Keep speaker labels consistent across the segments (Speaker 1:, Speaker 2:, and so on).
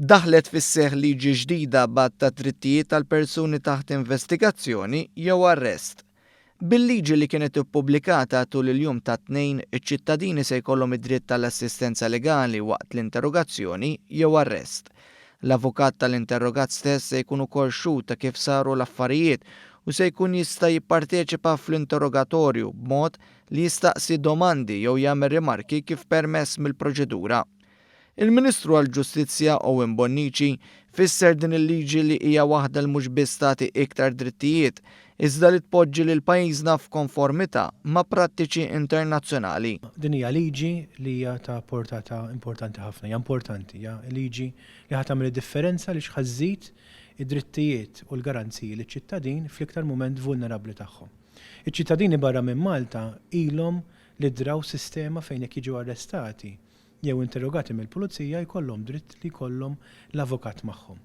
Speaker 1: Daħlet fis-seħħ liġi ġdida b'għadd ta' drittijiet tal-persuni taħt investigazzjoni jew arrest. Bil-liġi li kienet ippubblikata tul il-jum tat-Tnejn, iċ-ċittadini se jkollhom id-dritt għall-assistenza legali waqt l-interrogazzjoni jew arrest. L-avukat tal-interrogat stess se jkun ukoll xhud ta' kif saru l-affarijiet u se jkun jista' jipparteċipa fl-interrogatorju b'mod li jistaqsi domandi jew jagħmel rimarki kif permess mill-proċedura. Il-Ministru għall-Ġustizzja Owen Bonnici fisser din il-liġi li hija waħda li mhux biss tagħti iktar drittijiet, iżda li tpoġġi lil pajjiżna f'konformità ma' prattiċi internazzjonali.
Speaker 2: Din hija liġi li hija ta' portata importanti ħafna, hija importanti, hija liġi li ħa tagħmel id-differenza għaliex ħa żżid id-drittijiet u l-garanziji liċ-ċittadin fl-iktar mument vulnerabbli tagħhom. Iċ-ċittadini barra minn Malta ilhom li draw sistema fejn jekk jiġu arrestati jew interrogati mill-pulizija jkollhom dritt li jkollhom l-avukat magħhom.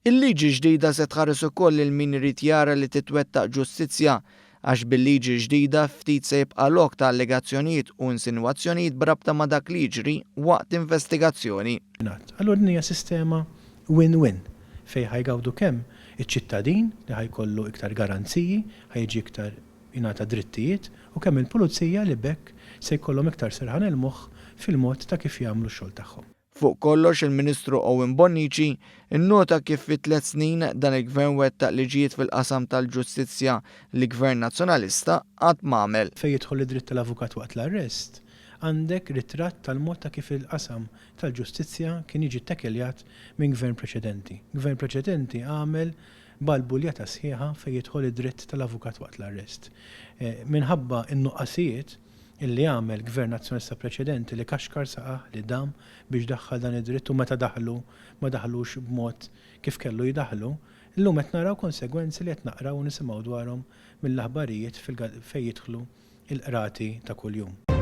Speaker 1: Il-liġi ġdida se tħares ukoll lil min irid jara li titwettaq ġustizzja għax bil-liġi l-ġdida ftit se jibqa' lok ta' allegazzjonijiet u insinwazzjonijiet b'rabta ma' dak li jiġri waqt investigazzjoni.
Speaker 2: Allura din hija sistema win-win fejn ħa jgawdu kemm iċ-ċittadin li ħa jkollu iktar garanziji, ħa jiġi iktar jingħata drittijiet u kemm il-Pulizija li b'hekk se jkollhom iktar serħan il-moħħ fil-mod ta' kif jagħmlu x-xogħol tagħhom.
Speaker 1: Fuq kollox il-Ministru Owen Bonnici nnota kif fi tlett snin dan il-Gvern wettaq liġijiet fil-qasam tal-ġustizzja li Gvern Nazzjonalista qatt m'għamel.
Speaker 2: Fejn jidħol id-dritt tal-avukat waqt l-arrest, għandek ritratt tal-mod ta' kif il-qasam tal-ġustizzja kien jiġi ttekiljat minn Gvern preċedenti. Gvern preċedenti għamel balbuljata sħiħa fejn jidħol id-dritt tal-avukat waqt l-arrest. Minħabba n-nuqqasijiet illi għamel Gvern Nazzjonalista preċedenti li kaxkar saqajh, li dam biex daħħal dan id-dritt u meta daħlu ma daħlux b'mod kif kellu jdaħħlu, illum qed naraw konsegwenzi li qed naqraw u nisimgħu dwarhom mill-aħbarijiet fejn jidħlu l-qrati ta' kuljum.